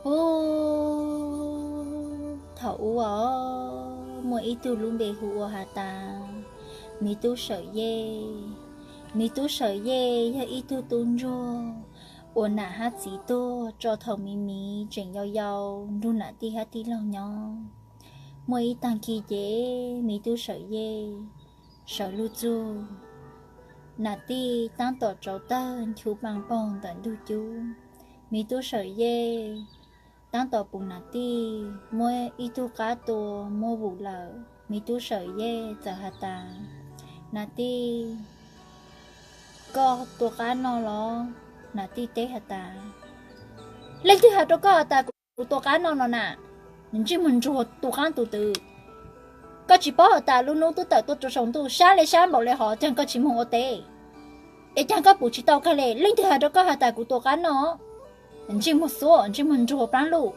Ub, thaum ub os, muaj ib tug lub npe hu ua has tas, me tub Sawm Yej. Me tub Sawm Yej yog ib tug tub ntsuag uas nam hab txiv tuag tso thaum me miv tseem yau yau nrug nam tij hab tij laug nyob. Muaj ib taag kis ces me tub Sawm Yej sawv lug txug, nam tij taab tom tsau tawg nchu paa paug ntawm ntug cub. Me tub Sawm Yej taab tom pum nam tij muab ib tug qab tua muab vum lawm. Me tub Sawm Yej txawm has tas, nam tij, koj tua qab noj los? Nam tij teb has tas, leej twg has rua koj has tas kuv tua qab noj no na? Ntsej muag ntsuag tu qaab tu tw. Koj tsis paub has tas lub nub twb tawm tuaj rua sau ntuj sab le sab npaum le hov caag koj tsis moog ua teb? Es caag koj pum tsis tau kag le, leej twg has rua koj has tas kuv tua qab noj? Ntsej muag xuav, ntsej muag ntsuag plaab luj.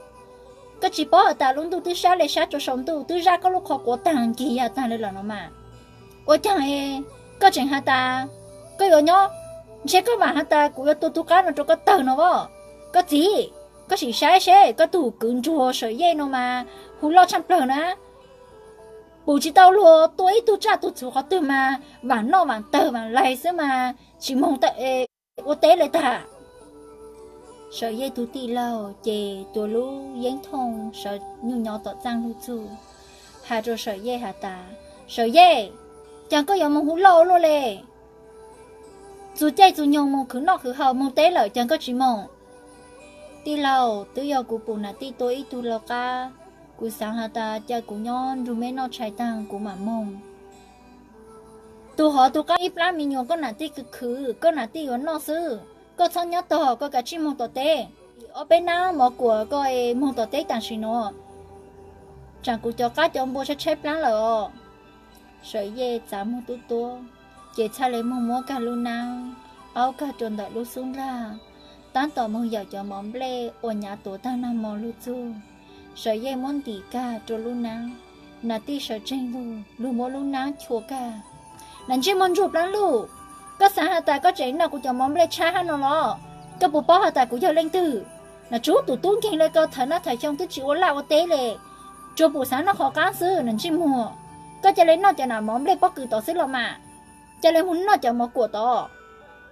Koj tsis paub has tas lub ntuj twb sab le sab rua sau ntuj twb zaj koj lub qhov quav taag kig ya taag le los no mas. Ua caag koj tseem has tas koj yuav nyob, ntshe koj vaam has tas kuv yuav tua tug qab no rua koj tawg no as. Koj txiv, koj sim saib seb koj tug kwv ntsuag Sawm Yej no mas hu loj tshaaj plawg na. Pum tsis tau luag tua ib tug tsaj tug txhu qhov twg mas vaam noj vaam tawg vaam laig xwb mas tsis moog ua teb le tag. Sawm Yej tug tij laug ces tuav lub yeeb thooj sawv nyuj nyo tom txaaj lug txug, has rua Sawm Yej has tas, Sawm Yej, caag koj yuav moog hu loj ua luaj le? Txug caij txug nyoog moog khwv noj khwv haus moog teb lawm caag koj tsis moog? Tij laug, twb yog kuv pum nam tij tua ib tug lau qab, kuv xaav has tas ca kuv nyob nrug meb noj tshais taag kuv maam moog. Tug hov tug qab ib plab me nyuam koj nam tij khwv khwv koj nam tij yuav noj xwb, koj txhob nyob tog, koj kav tsij moog tom teb. Ob peb nab mov kuam koj moog tom teb taam sim nuav, tsaam kuv cov qab cov npua tshaib tshaib plab lawm os. Sawm Yej txav muag tub tuab, ces txhaj le moog muab kag lub naab, aub kag rua ntawm lub xub nqag, taab tom moog yawm cov mov nplej uas nyav tuav taag nag mo lug txug. Sawm Yej muab ntim kag rua lub naab, nam tij sawv tseeg lug, lug muab lub naab chua kag. Nam ntsej muag ntsuag plaab luj, koj xaav has tas koj tseem noj kuv cov mov nplej tshab hab no los? Koj puas paub has tas kuv yog leej twg? Nam tsuv tus tub nkeeg le koj thawm noj thawm xyoo twb tsis ua laj ua teb le, tsuas pum xaav noj qhov qaab xwb nam ntsej muag. Koj ca le noj cov nam mov nplej pob kws tod xwb los mas, ca le moog noj cov mov kuam tod.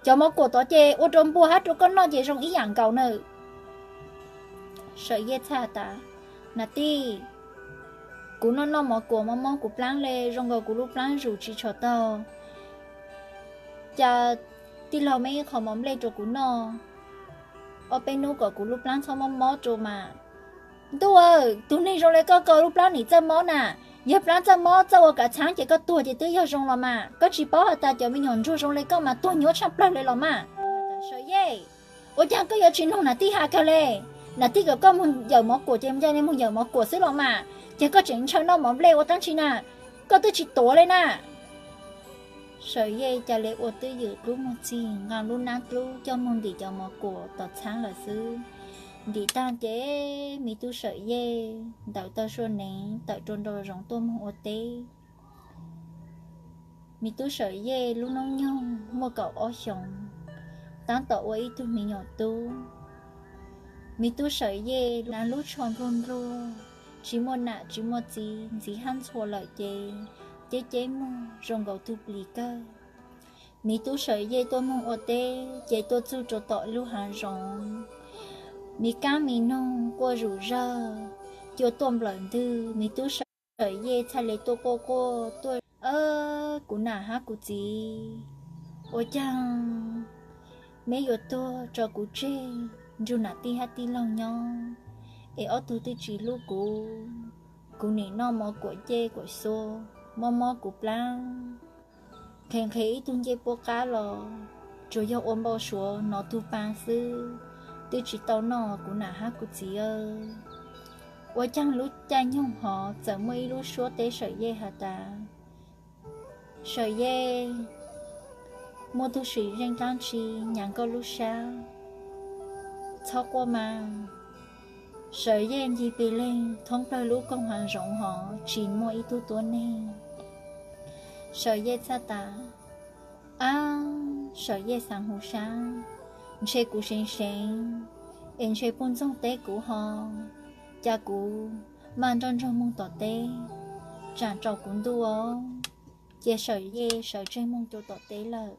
Cov mov kuam tod ces ua rua npua hab rua koj noj ces zoo ib yaam nkaus nawb. Sawm Yej txhaj tas, nam tij, kuv noj noj mov kuam mob mob kuv plaab le, zoo nkaus kuv lub plaab zuj tsis tshua taug. Ca tij laug meb ib qho mov nplej rua kuv noj ob peb nub kom kuv lub plaab txhob mob mob rua mas. Ntuj aw, tug neeg zoo le koj koj lub plaab nim txawj mob na. Yog plaab txawj mob txawj ua kav txhaab ces koj tuag ces twb yog zoo los mas. Koj tsis paub has tas cov me nyuam ntsuag zoo le koj mas tuag nyuab tshaaj plawg le los mas. Sawm Yej, ua caag koj yuav tsis noog nam tij has kag le? Nam tij kom koj moog yawm mov kuam ces ca le moog yawm mov kuam xwb los mas, ces koj tseem ntshaw noj mov nplej ua dlaab tsi na? Koj twb tsis tuav le na. Sawm Yej ca le ua twj ywm dlub moog txig, nqaa lub naab dlub coj moog ntim cov mov kuam tom txhaab lawm xwb. Ntim taag ces me tub Sawm Yej ntawm tau suab neev tawm rua nraum zoov tuaj moog ua teb. Me tub Sawm Yej lub noob nyoog muaj kaum ob xyoos, taab tom ua ib tug me nyuam tub. Me tub Sawm Yej lub tsho nplua nplua, tsis muaj nam tsis muaj txiv, ntxiv hab ntxhua lawm ces ceb ceb muag zoo nkaus tug plis kawg. Me tub Sawm Yej tuaj moog ua teb ces tuaj txug rua tom lub haav zoov. Me kaab me noog quaj zom zawg, cua tuaj nplawm ntwg. Me tub Sawm Yej txhaj le tuaj quaj quaj tuaj, Kuv nam hab kuv txiv, ua caag meb yuav tuag tso kuv tseg nrug nam tij hab tij laug nyob, es ob tug twb tsis hlub kuv. Kuv nim noj mov kuam ncej kuam xua, mob mob kuv plaab, nqhes nqhes ib tug ncej puab qab los tsuas yog ua npau suav nov tug paa xwb, twb tsis tau noj kuv nam hab kuv txiv. Ua caag lub caij nyoog hov txawm muaj ib lub suab teb Sawm Yej has tas, Sawm Yej, muaj tug sim zeej dlaab tsi nyaav koj lub sab, txhob quaj mas. Sawm Yej ncig pig leeg thoob plawg lub koog haav zoov hov tsis muaj ib tug tuab neeg. Sawm Yej txhaj tas, Ab, Sawm Yej xaav huv sab, ntshe kuv seev seev, es ntshe puj ntxoog teb kuv ho, cas kuv maj nroj nrog moog tom teb, tsam tsaus kuv ntuj os. Ces Sawm Yej sawv tsees moog rua tom teb lawm.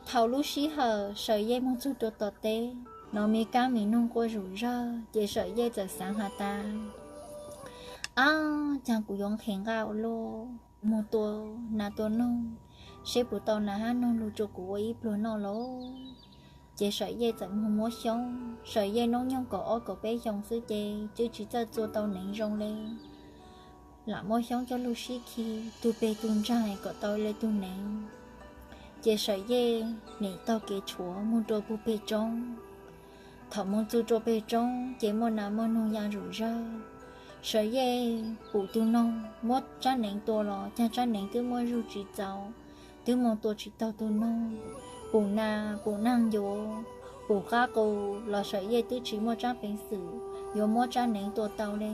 Thaum lub sij hawm Sawm Yej moog txug rua tom teb, nov me kaab me noog quaj zom zawg, ces Sawm Yej txawm xaav has tas, Ab, caag kuv yuav nqhis nqaj ua luaj, moog tua nas tua noog, seb puas tau nas hab noog lug rua kuv ua ib pluag noj lauj. Ces Sawm Yej txawm moog muab xyoob. Sawm Yej noob nyoog kaum ob kaum peb xyoo xwb ces twb tsi txawj txua tau neev zoo le. Lam muab xyoob coj lug sib khi tug peg tug ntsaag kom tau le tug neev. Ces Sawm Yej nim taug kev tshuav moog rua puag peg roob. Thaum moog txug rua peg roob ces muaj nas muaj noog ya zom zawg. Sawm Yej pum tug noog muab tsab neev tua los caag tsab neev twb muab zug tsi txaus, twb moog tua tsi taug tug noog. Pum nas pum naag ncuav, pum qab qus los Sawm Yej twb tsi muaj tsab peev xwm yuav muab tsab neev tua tau le.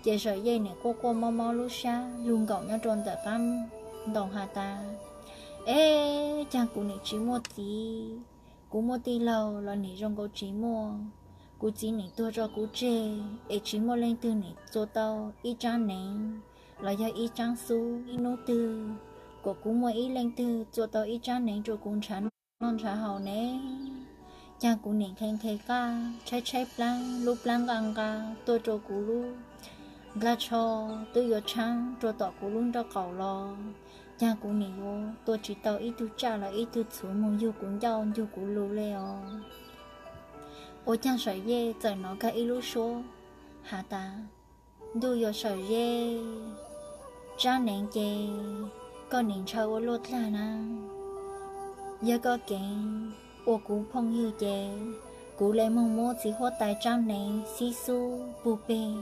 Ces Sawm Yej nim quaj quaj mob mob lub sab lug nkaum nyob rua ntawm qaab ntoo has tas, Eb, caag kuv nim tsi muaj txiv, kuv muaj tij laug los nim zoo nkaus tsi muaj. Kuv txiv nim tuag rua kuv tseg es tsi muaj leej twg nim txua tau ib tsab neev los yog ib tsab xub ib nub twg, kom kuv muaj ib leej twg txua tau ib tsab neev rua kuv nrhav noj nrhav haus ne. Caag kuv nim nqhe nqhe qaj tshaib tshaib plaab, lub plaab nqaj nqa tuaj rua kuv lub nplaj tsho twb yuav tshaab rua tom kuv lub nroj qaum los, caag kuv nim yuav tua tsi tau ib tug tsaj los ib tug txhuv moog yug kuv ncauj yug kuv lug le os. Ua caag Sawm Yej txawm nov kag ib lub suab has tas, Ntuj yuav Sawm Yej, tsab neev ces koj nim ntshaw ua luaj dlaag na. Yog koj keev ua kuv phooj ywg ces kuv le moog muab txiv huab tais tsab neev xib xub puag peg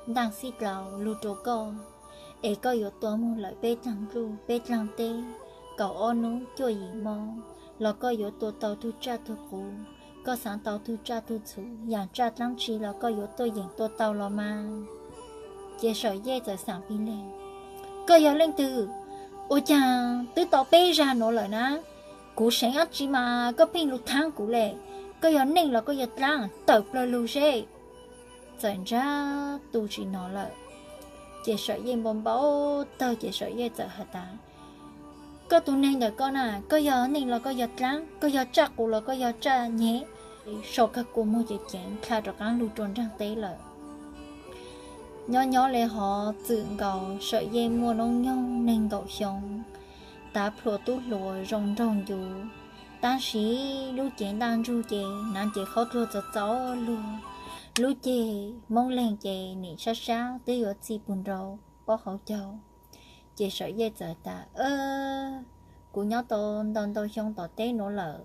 ntaaj xib dlaus lug rua koj, es koj yuav tua moog lawm peb dlaag ntuj peb dlaag teb, kaum ob nub cuaj yim mo los koj yuav tua tau tug tsaj tug qus, koj xaav tau tug tsaj tug txhuv yaam tsaj dlaab tsi los koj yuav tuaj yeem tua tau los mas. Ces Sawm Yej txawm xaav pig leeg, Koj yog leej twg? Ua caag twb tau peb zag nuav lawm na, kuv seev dlaab tsi mas koj pheej lug thaab kuv le? Koj yog neeg los koj yog dlaab? Tawm plawg lug seb. Txawm ntsab tu tsi nov lawm. Ces Sawm Yej npau npau taug ces Sawm Yej txawm has tas, Koj tug neeg ntawm koj na, koj yog neeg los koj yog dlaab? Koj yog tsaj qus los koj yog tsaj nyeg? Sau kag kua muag ceev ceev dlha rov qaab lug rua nraag teb lawm. Nyob nyob le hov txwm nkaus Sawm Yej muaj noob nyoog neeg nkaum xyoo, tav plhuav tub hluas zoo nraug ncuv, tab sis lub cev ntaj ntsug ces hnav cev qhaub dluag txov txov luag, lub ceg Moob Leeg ces nim sab sab twb yuav txij pug nrau pob hauv caug. Ces Sawm Yej txawm tas, Kuv nyob tau ntau ntau xyoo tom teb nuav lawm,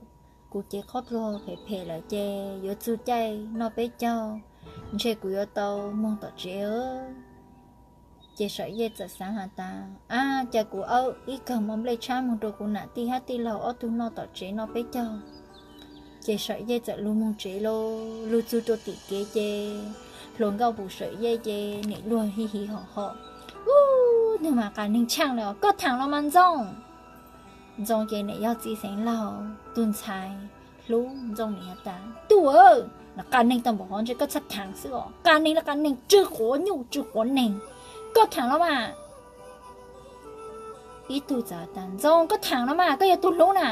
kuv cev qhaub dluag phem phem lawm ces yuav txug caij noj peb caug, ntshe kuv yuav tau moog tom tsev. Ces Sawm Yej txawm xaav has tas, Ab, cas kuv awb ib kawm mov nplej tshab moog rua kuv nam tij hab tij laug ob tug noj tom tsev noj peb caug. Ces Sawm Yej txawm lug moog tsev lug, lug txug rua tim kev ces hluas nkauj pum Sawm Yej ces nim luag hi hi hom hom, Ub, nwg mas qas neeg tshaaj le os, koj thaam los mas Ntxoo. Ntxoo ces nim yog txiv xeev laug tug ntxhais hlub. Ntxoo nim has tas, Tub, qas neeg tau npaum hov ntshe koj txhaj thaam xwb os, qas neeg le qas neeg, tsw quav nyuj tsw quav neeg, koj thaam los mas. Ib tug txawm tas, Ntxoo, koj thaam los mas, koj yog tug hlub na.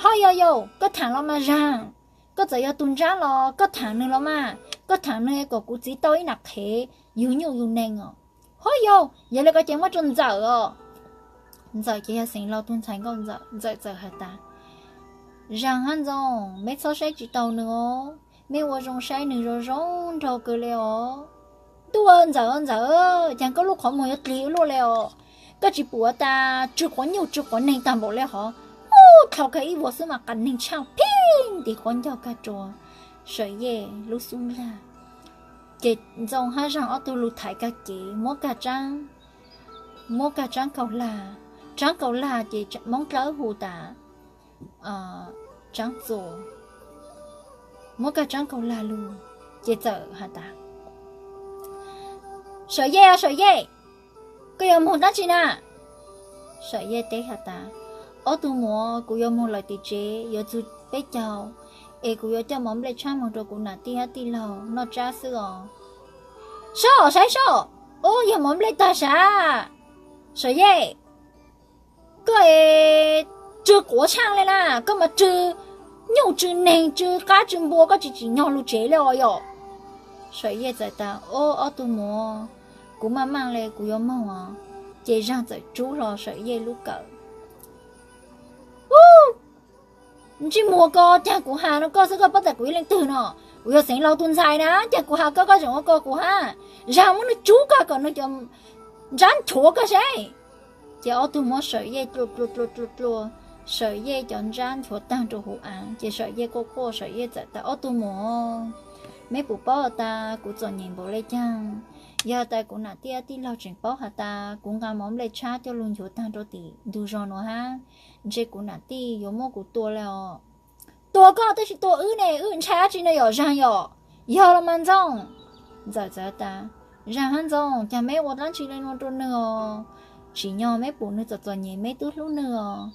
Ho yog yau, koj thaam los mas Zag, koj txawm yog tug ntsab los koj thaam nwg los mas, koj thaam nwg kom kuv txiv tau ib nam qhev yug nyuj yug neeg os. Ho yau, yog le koj ces muab rua Ntxawm os. Ntxawm ces yog xeev laug tug ntxhais nkauj Ntxawm. Ntxawm txawm has tas, Zag hab Ntxoo, meb txhob saib tsis taus nws os, meb ua zoo saib nws zoo zoo nraug kawg le os. Tub, Ntxawm, Ntxawm, caag koj lub qhov muag yuav dlig ua luaj le os, koj tsis pum tas tsw quav nyuj tsw quav neeg tag npaum le hov. Ub, dlhau kag ib vuag xwb mas qas neeg tshaaj pheej ntiv quav ncaug kag rua Sawm Yej lub xub ntiag. Ces Ntxoo hab Zag ob tug lug thaiv kag kev, muab kag tsaab, muab kag tsaab kaug lag, tsaab kaug lag ces Moob dlawb hu tas tsaab txuas, muab kag tsaab kaug lag lug, ces txawm has tas, Sawm Yej, Sawm Yej, koj yuav moog dlaab tsi na? Sawm Yej teb has tas, Ob tug muam, kuv yuav moog lawm tim tsev yuav txug peb caug, es kuv yuav coj mov nplej tshab moog rua kuv nam tij hab tij laug noj tsab xwb os. Soj, saib soj, ub, yog mov nplej tag sav. Sawm Yej, koj es tsw quav tshaaj le na, koj mas tsw nyuj tsw neeg tsw qab tsw npua, koj tsis tsim nyog lug tsev le os yom. Sawm Yej txawm tas, Ob, ob tug muam, kuv maj maj le kuv yuav moog os. Ces Zaag txawm tsub hlo Sawm Yej lub kawm. Ntsej muag ko, caag kuv has rua koj xwb, koj paub tas kuv yog leej twg no? Kuv yog Xeev Laus tug ntxhais na, caag kuv has koj, koj tseem ua ko kuv hab. Zaag muab nwg tsub kag kom nwg cov ntsab nchuav koj saib. Ces ob tug muab Sawm Yej dlua dlua dlua dlua dlua, Sawm Yej cov ntsab nchuav taag rua huv av, ces Sawm Yej quaj quaj, Sawm Yej txawm tas, Ob tug muam, meb puas paub tas kuv txom nyem npaum le caag? Yog tas kuv nam tij tij laug tseem paub has tas kuv nqa mov nplej tshab coj lug nchuav taag rua tim ntug zog nuav hab, ntshe kuv nam tij yuav muab kuv tua le os. Tua koj tab sis tua wb ne, wb ntshai dlaab tsi no yom Zaag yom? Yog los mas Ntxooj. Ntxawm txawm tas, Zaag hab Ntxooj, caag meb ua dlaab tsi le nuav rua nwg os? Tsim nyog meb pum nwg txom txom nyem meb tub hlub nwg os.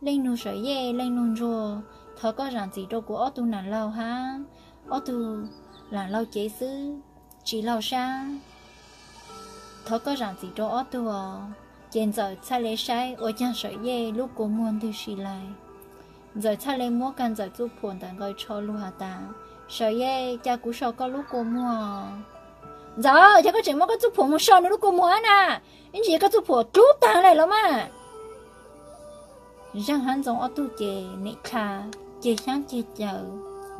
Leej nug Sawm Yej, leej nug Ntsuag, thov koj zaam txim rua kuv ob tug nam laug hab, ob tug nam laug cev xwb, tsis laug sab. Thov koj zaam txim rua ob tug os. Ces Ntxawm txhaj le saib ua caag Sawm Yej lub kua muag ntwg si lais. Ntxawm txhaj le muab kag Ntxawm txuj phuam ntawm nqaws tsho lug has tas, Sawm Yej, ca kuv so koj lub kua muag. Ntxawm, yog koj tseem muab koj txuj phuam moog so nwg lub kua muag hab na, ib ntsis koj txuj phuam dlub taag le los mas. Zaag hab Ntxoov ob tug ces nim dlha, ceg xyaab ceg caws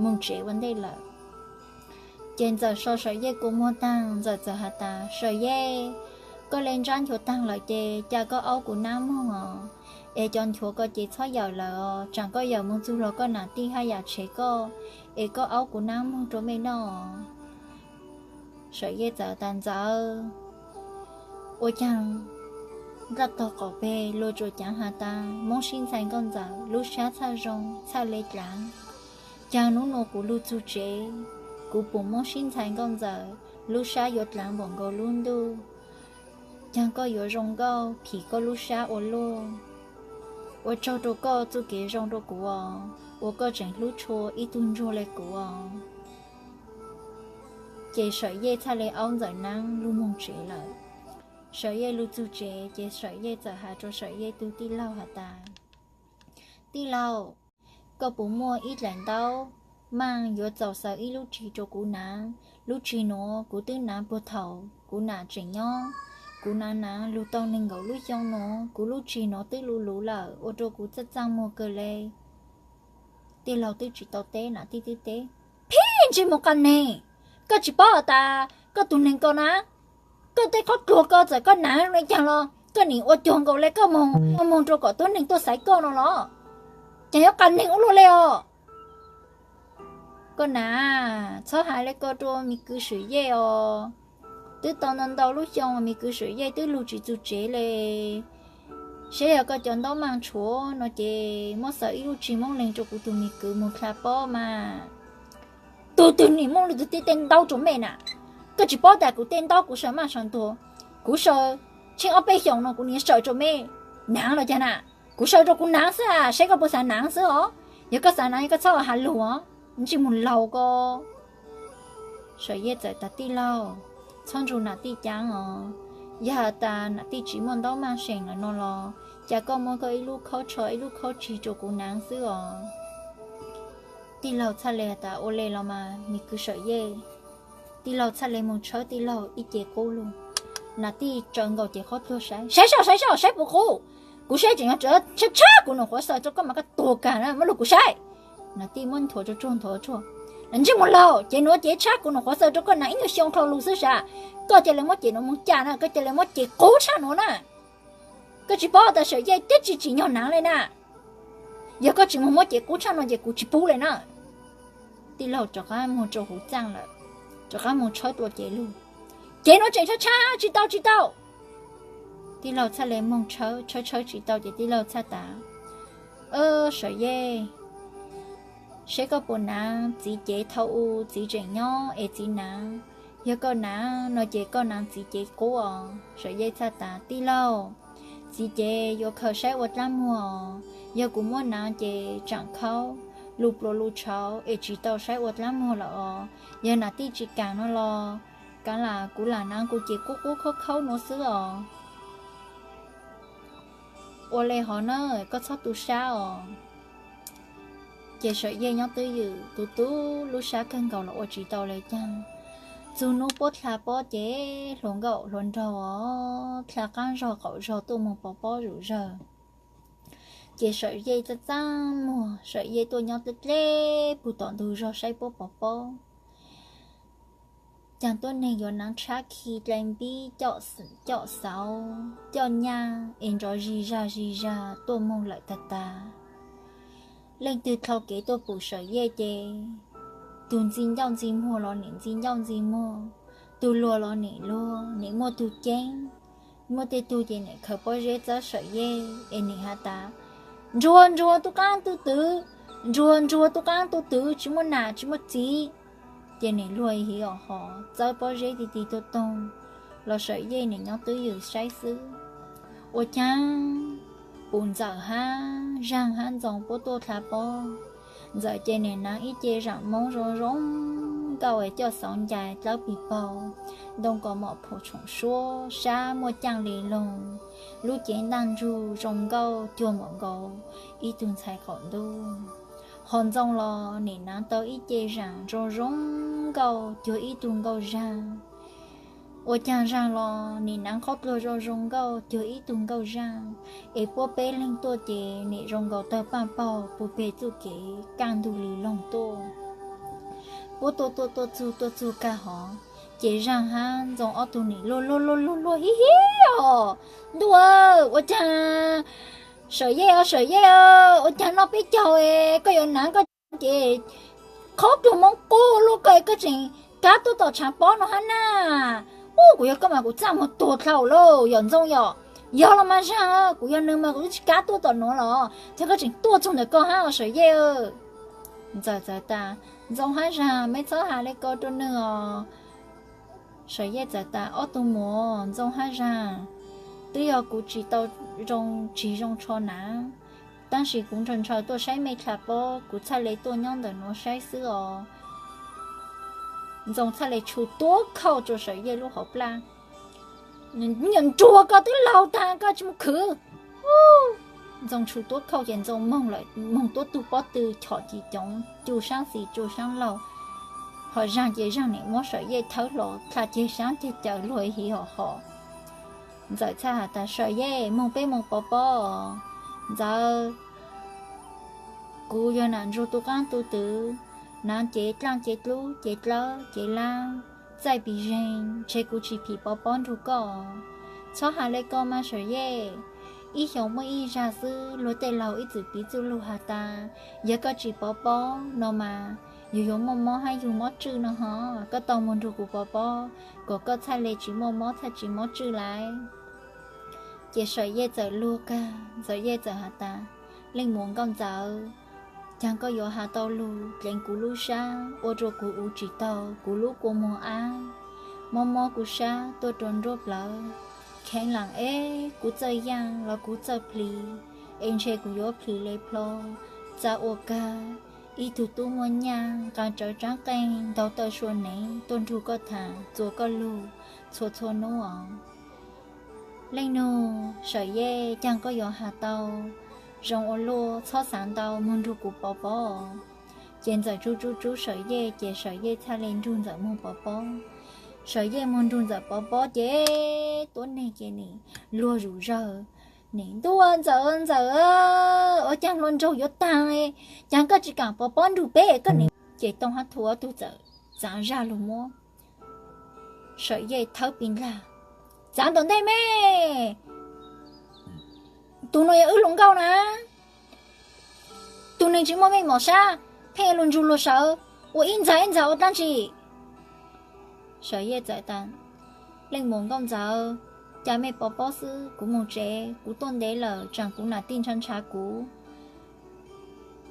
moog tsev ua ntej lawm. Ces Ntxawm so Sawm Yej kua muag taag, Ntxawm txawm has tas, Sawm Yej, koj le ntsab nchuav taag lawm ces ca koj aub kuv naab moog os, es cov nchuav ko ces txhob yawm lawm os, tsaam koj yawm moog txug los koj nam tij haj yam tshev koj, es koj aub kuv naab moog rua mej noj. Sawm Yej txawm tas, Ntxawm, ua caag nplaj tog qaum peg luag tsuas caav has tas Moob sib ntxhais Nkauj Ntxawm lub sab txhaj zoo txhaj le dlaav. Caag nub nua kuv lug txug tsev, kuv pum Moob sib ntxhais Nkauj Ntxawm lub sab yuav dlaav npaum nkaus lub ntuj. Caag koj yuav zoo nkauj phim koj lub sab ua luaj. Ua tsaug rua koj txuj kev zoo rua kuv os, uas koj tseem hlub tshua ib tug ntsuag le kuv os. Ces Sawm Yej txhaj le aub Ntxawm naab lug moog tsev lawm. Sawm Yej lug txug tsev ces Sawm Yej txawm has rua Sawm Yej tug tij laug has tas, Tij laug, koj puas muaj ib dlaim ntaub maaj yuav txaus xaws ib lub tsig rua kuv naav? Lub tsig nuav kuv twb naav puag thaum kuv nam tseem nyob. Kuv naav naav lug tau neeg nkaum lub xyoo nuav, kuv lub tsig nuav twb luv luv lawm, ua rua kuv txaj txaaj muag kawg le. Tij laug twb tsis tau teb, nam tij twb teb, Phib ntsej muag qas neeg! Koj tsis paub has tas koj tug neeg ko na, koj tej qhob tluag ko txawm koj naav le caag los koj nim ua cuag nkaus le koj moog, moog rua kom tuab neeg tuaj xaiv koj no los? Caag yuav qas neeg ua luaj le os! Koj nam, txhob has le ko rua mi kwv Swm Yej os. Twb tau ntau ntau lub xyoo mi kwv Swm Yej twb lug tsis txug tsev le. Saib yog koj cov ntaub maaj tshuav no ces muab xaws ib lub tsig moob leeg rua kuv tug mi kwv moog dlha pob mas. Tug twg nim muab lub tug tej ntaub rua mej na? Koj tsis paub tas kuv tej ntaub kuv saws maaj saws ntuag, kuv saws tsheej ob peb xyoos no kuv nim saws rua mej naav los caag na? Kuv saws rua kuv naav xwb, saib koj puas xav naav xwb os. Yog koj xav naav koj txhob has lug os, ntsej muag laug ko. Sawm Yej txawm tas, Tij laug, txhob nrug nam tij caav os. Yog has tas nam tij tsis muaj ntaub maaj seem lawm no los, ca koj muab koj ib lub khaub tsho ib lub khaub tsig rua kuv naav xwb os. Tij laug txhaj le has tas, Ua le los mas mi kwv Sawm Yej. Tij laug txhaj le moog tshawb tij laug ib ce qub lug. Nam tij tsaws nkaus ce qhov tuag saib, Saib soj, saib soj, saib puas qub? Kuv saib tseem yog tshab tshab kuv num qhuav xaws rua koj mas koj tuag kag na, muab lug kuv saib. Nam tij muab nthuav tsuag tsuag nthuav tsuag. Ntsej muag laug, ces nuav ces tshab kuv num qhuav xaws rua koj naav ib nyuag xyoo dhau lug xwb sav. Koj ca le muab ces nuav moog ca na, koj ca le muab ces qub tshab nuav na. Koj tsis paub tas Sawm Yej tib tsi tsim nyog naav le na. Yog koj tsis moog muab ces qub tshab nuav ces kuv tsis pub le na. Tij laug rov qab moog rua huv txaaj lawm, rov qab moog tshawb dlua ces lug. Ces nuav tseem tshawb tshawb tsis tau tsis tau. Tij laug txhaj le moog tshawb tshawb tshawb tsis tau ces tij laug txhaj tas, Sawm Yej, saib koj puas naav txiv cev thaum u txiv tseem nyob es txiv naav. Yog koj naav no ces koj naav txiv cev qub os. Sawm Yej txhaj tas, Tij laug, txiv cev yuav khaws saib ua dlaab muag os. Yog kuv muab naav ces tsaam khaub, lus pluav lus tshauv es tsis tau saib ua dlaab muag lawm os. Yog nam tij tsis kaam no los kav lam kuv lam nav kuv ces qub qub khaub khaub nuav xwb os. Ua le hov na, koj txhob tu sab os. Ces Sawm Yej nyob twj ywm tu tu lub sab kawg nkaus los ua tsis tau le caag. Txug nub puab dlha pob ces hluas nkauj hluas nraug os, dlha qaab zog qaum zog tuaj moog pov pob zuj zawg. Ces Sawm Yej txaaj txaaj muag, Sawm Yej tuaj nyob dleb dleb puag tom ntug zog saib puab pov pob. Caag tuab neeg yuav naav tshab khi dlai npib coj xauv coj nyaj es nrov zig zag zig zag tuaj moog lawm tag tag. Leej twg dlhau kev tuaj pum Sawm Yej ces tug ntxi ncauj ntxi muag los nim ntxi ncauj ntxi muag, tug luag los nim luag, nim muaj tug ceeb, muaj tej tug ces nim khaws pob zeb txawb Sawm Yej es nim has tas, Ntsuag ntsuag tub qaab tub twv, ntsuag ntsuag tub qaab tub twv, tsis muaj nam tsis muaj txiv. Ces nim luag hiv os hos txawb pob zeb ti ti tuag toog los Sawm Yej nim nyob twj ywm saib xwb. Ua caag pum Ntxawm hab Zaag hab Ntxoo puab tuaj dlha pob. Ntxawm ces nim naav ib ce zaam Moob zoo zoo nkauj es coj xauv ncais dlawb pig paug, ntoo kos mom phuv tshoom suab, sab muaj caaj li loog, lub cev ntaaj ntsug zoo nkauj cuag npaum nkaus ib tug ntxhais qaum ntuj. Hos Ntxoo los nim naav tau ib ce zaam zoo zoo nkauj cuag ib tug nkauj zag. Ua caag Zaag los nim naav qhob pluag zoo zoo nkauj cuag ib tug nkauj zag. Es puab peb leeg tuaj ces nim zoo nkaus tawg paaj paug puag peg txuj kev kaj ntug li loog tuaj. Puab tuaj tuaj tuaj txug tuaj txug kag hov, ces Zaag hab Ntxoo ob tug nim luag luag luag luag luag hib hib os. Ntuj, ua caag Sawm Yej os, Sawm Yej, ua caag noj peb caug es koj yuav naav koj ces qhob pluag Moob qub luaj koj, koj tseem kab tuaj tom tshaav pob no hab na. Ub, kuv yog koj mas kuv txaj muag tuag dlhau lauj, yog Ntxoo yom. Yog los mas Zaag, kuv yog nwg mas kuv twb tsis kab tuaj tom nuav los, cas koj tseem tuaj txug ntawm koj hab os Sawm Yej. Ntxawm txawm tas, Ntxoo hab Zaag, meb txhob has le ko rua nwg os. Sawm Yej txawm tas, Ob tug muam, Ntxoo hab Zaag, twb yog kuv tsis tau zoo tsis zoo tsho nav, tab sis kuv ntshaw ntshaw tuaj saib mej dlha pob, kuv txhaj le tuaj nyob ntawm nuav saib xwb os. Ntxoo txhaj le tshu tuab khauj rua Sawm Yej lub hauv plaj. Nyuam ntsuag, koj twb laug tag koj tsis mus khwv. Ntxoo tshu tuab khauj ces Ntxoo moog lawm, moog tuab tug pob tw chom ci coov, cu saab xis cu saab laug. Hos Zaag ces Zaag nim muab Sawm Yej thawb hlo dlha ceg saab ceg caws luag hiv hos hos. Ntxawm txhaj has tas, Sawm Yej, moog peb moog pov pob. Ntxawm, kuv yog nam ntsuag tu qaab tu twv, naav cev dlaaj cev dlub cev dlawb cev lab, txaij pis zeeg, ntshe kuv tsis phim pov pob nrug koj. Txhob has le ko mas Sawm Yej. Ib xyoos muaj ib zag xwb luag tej laug ib txwm piv txuj lug has tas, yog koj tsis pov pob no mas yug yuav muaj mob hab yug mob tswj no hos. Koj tau moog nrug kuv pov pob kom koj txhaj le tsis muaj mob txhaj tsis mob tswj lawm. Ces Sawm Yej txawm luag kag, Ntxawm Yej txawm has tas, Leej muam Nkauj Ntxawm, caag koj yuav has tau lug dleev kuv lub sab ua rua kuv uv tsis tau kuv lub kua muag ab, mob mob kuv sab tuaj rua nruab plawv, kheev lam eb kuv txawj yaaj los kuv txawj plhis, es ntshe kuv yuav plhis le plho. Txav ua kag, ib tug tub muaj nyaj nqaa tsawv tsaab qeej ntaug taw sua neev tuaj nrug koj tham txuas koj lug txhua txhua nub os. Leej nug Sawm Yej, caag koj yuav has tau zoo ua luaj, txhob xaav ntau, moog nrug kuv pov pob. Ces Ntxawm tsub tsub tsub Sawm Yej ces Sawm Yej txhaj le nrug Ntxawm moog pov pob. Sawm Yej moog nrug Ntxawm pov pob ces tuab neeg ces nim luag zuj zawg, nim ntuj, Ntxawm, Ntxawm, ua caag hluas nraug yuav taag, caag koj tsis kaam pov pob nrug peb koj nim. Ces Tooj hab Thu ob tug txawm txaav zag lug muab Sawm Yej thawb pis nlag. Txaav tom ntej me, tug no yog wb hluas nkauj na. Tug neeg tsis muaj meej mom sab, pheej lug ntsug luag sawv, ua ib ntxag ib ntxag ua dlaab tsi. Sawm Yej txawm tas, Leej muam Nkauj Ntxawm, ca mej pov pob xwb, kuv moog tsev, kuv tuaj ntev lawm, tsaam kuv nam tij ntshaw ntshaw kuv.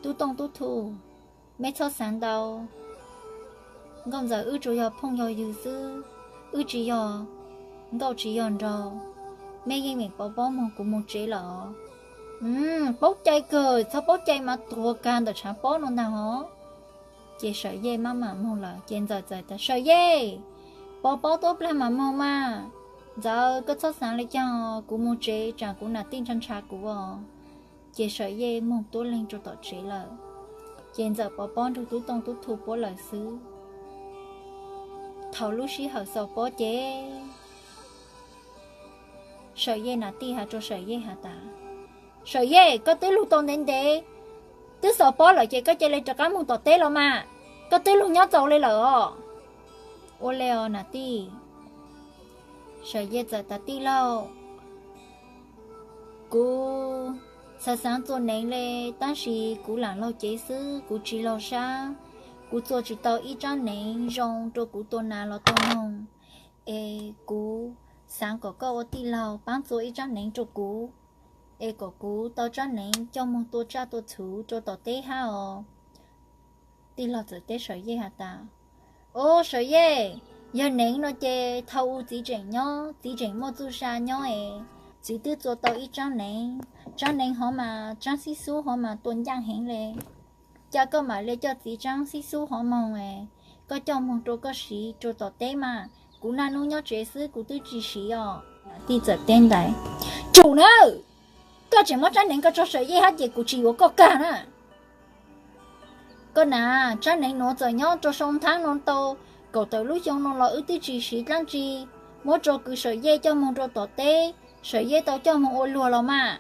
Tub Tooj Tub Thu, meb txhob xaav ntau. Nkauj Ntxawm wb tsuas yog phooj yog ywg xwb, wb tsis yog nkauj tsis yog nraug. Meb yeej meem pov pob moog, kuv moog tsev lawm os. Paub cai kawg, txhob paub cai mas tuag kag ntawm tshav pob no ntag hov. Ces Sawm Yej maj mam moog lawm ces Ntxawm txawm tas, Sawm Yej, pov pob tuab plag mas moog mas. Ntxawm, koj txhob xaav le caag, kuv moog tsev tsaam kuv nam tij ntshaw ntshaw kuv os. Ces Sawm Yej moog tuab leeg rua tom tsev lawm. Ces Ntxawm pov pob nrug Tub Tooj Tub Thu puab lawm xwb. Thaum lub sij hawm xaus pob ces Sawm Yej nam tij has rua Sawm Yej has tas, Sawm Yej, koj twb lug tau ntev ntev, twb xaus pob lawm ces koj ca le rov qaab moog tom teb los mas, koj twb lug nyob txaus le lawm os. Ua le os nam tij. Sawm Yej txawm tas, Tij laug, kuv xaav xaav txua neev le, tab sis kuv laam laug cev xwb, kuv tsi laug sab. Kuv txua tsi tau ib tsaab neev zoo rua kuv tua nas los tua noog, es kuv xaav kom koj ua tij laug paab txua ib tsaab neev rua kuv, es kom kuv tau tsaab neev coj moog tua tsaj tua txhu rua tom teb hab os. Tij laug txawm teb Sawm Yej has tas, Au Sawm Yej, yog neev no ces thaus u txiv tseem nyob, txiv tseem muaj txuj sa nyob es, txiv twb txua tau ib tsaab neev. Tsaab neev hov mas, tsaab xib xub hov mas tua ncaaj heev le. Ca koj maam le coj txiv tsaab xib xub hov moog es, koj coj moog rua koj siv rua tom teb mas, kuv naj nub nyob tsev xwb kuv twb tsi siv os. Tij txawm teb ntaiv, Tsum nawb, koj tseem muab tsaab neev ko rua Sawm Yej hab ces kuv tsi yuav koj kag na. Koj nam, tsaab neev nuav txawm nyob rua sau nthaab no tau kaum tawm lub xyoo no los wb twb tsi siv dlaab tsi, muab rua kws Sawm Yej coj moog rua tom teb, Sawm Yej tau coj moog ua luag los mas.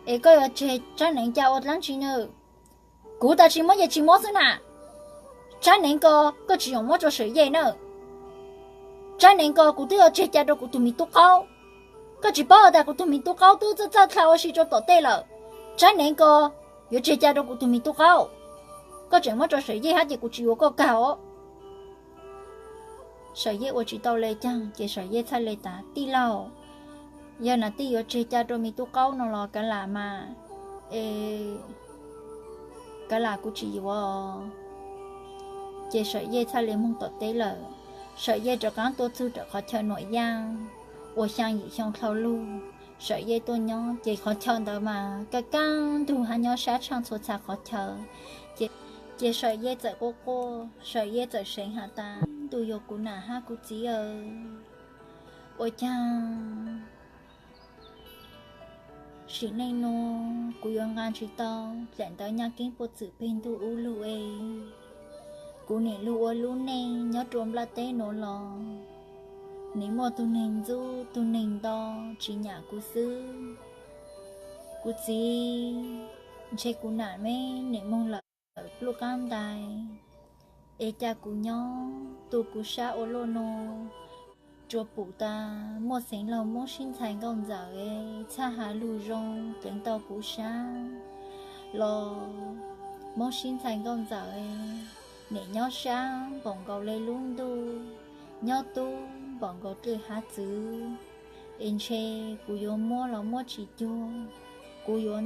Es koj yuav tseg tsaab neev ca ua dlaab tsi nawb? Kuv tas tsi muab ces tsi muab xwb na. Tsaab neev ko koj tsi yoom muab rua Sawm Yej nawb. Tsaab neev ko kuv twb yuav tseg ca rua kuv tug miv tub qaub. Koj tsi paub tas kuv tug miv tub qaub twb txawj txawj dlha ua si rua tom tej lawm. Tsaab neev ko yuav tseg ca rua kuv tug miv tub qaub. Koj tseem muab rua Sawm Yej hab ces kuv tsi yuav koj kag os. Sawm Yej ua tsi tau le caag ces Sawm Yej txhaj le tas, Tij laug, yog nam tij yuav tseg ca rua miv tub qaub no los kav lam mas, es kav lam kuv tsi yuav. Ces Sawm Yej txhaj le moog tom teb lawm. Sawm Yej rov qaab tuaj txug rawm qhov chaw Nuam Yaaj uas xyaa yim xyoo dlhau lug Sawm Yej tuaj nyob ces qhov chaw ntawd mas kaj kaj ntug hab nyob sab tshaaj txhua txha qhov chaw. Ces Sawm Yej txawm quaj quaj, Sawm Yej txawm seev has tas, Ntuj, yog kuv nam hab kuv txiv aw, ua caag sim neej nuav kuv yuav nqaa tsi tau daim ntawv nyaj keeb puag txwm peg ntuj ub lug es. Kuv nim lug ua lub neej nyob rua nplaj teb nuav los nim muaj tug neeg ntxub tug neeg nto tsi nyam kuv xwb. Kuv txiv, ntshe kuv nam me nim moog lawm pluj qaab ntais, es ca kuv nyob tu kuv sab ua luaj nuav. Tsuas pum tas muaj xeev laug Moob sib ntxhais nkauj ntxawm txhaj has lug zoo teev tau kuv sab los Moob sib ntxhais nkauj ntxawm nim nyob sab npaum nkaus le lub ntuj, nyob tub npaum nkaus dlej hab txwv. Es ntshe kuv yuav muab los muab tsi cuag, kuv yuav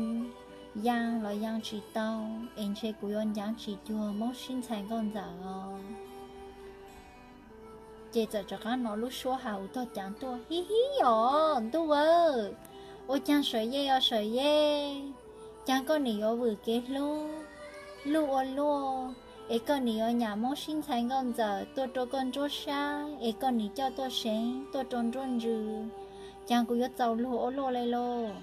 yaa los yaa tsi tau, es ntshe kuv yuav ncaav tsi cuag Moob sib ntxhais nkauj ntxawm os. Ces txawm rov qaab nov lub suab has ua tog caav tuaj, Hib hib os ntuj aw, ua caag Sawm Yej os Sawm Yej, caag koj nim yuav vwm kev hlub luj ua luaj, es koj nim yuav nyam Moob sib ntxhais nkauj ntxawm tuaj rua koj nruab sab, es koj nim coj tuaj seev tuaj rua nruab ntsws, caag kuv yuav txaus luag ua luaj le lauj.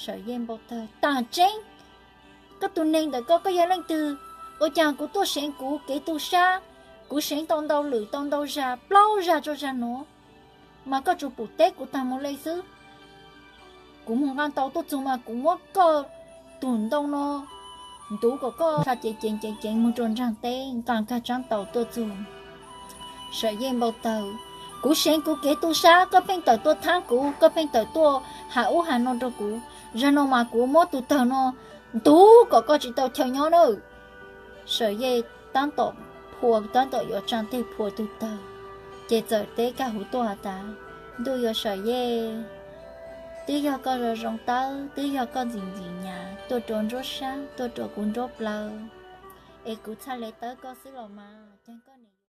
Sawm Yej npau tawg, Taag tseeb, koj tug neeg ntawm koj, koj yog leej twg? Ua caag kuv tuaj seev kuv kev tu sab, kuv seev tau ntau lwm tau ntau zag, plaub zag rua zag nuav, mas koj tsuas pum teb kuv taag moog le xwb. Kuv moog nqaa tau tuaj txug mas kuv muab koj tug ntoo no ntuv kom koj sa ceev ceev ceev ceev moog rua ntsaag teb, nqaa kag tsaab tau tuaj txug. Sawm Yej npau tawg, Kuv seev kuv kev tu sab, koj pheej tawm tuaj thaab kuv, koj pheej tawm tuaj has ub has no rua kuv. Zag no mas kuv muab tug tawg no ntuv kom koj tsi tau chaw nyob nawb. Sawm Yej taab tom phua, taab tom yuav tsaa teg phua tug tawg, ces txawm teb kag huv tuaj has tas, Ntuj yuav Sawm Yej, twb yog koj zoo zoo tawb, twb yog koj ntxim ntxim nyam tuaj rua nruab sab, tuaj rua kuv nruab plawv, es kuv txhaj le tawb koj xwb los mas, caag koj nim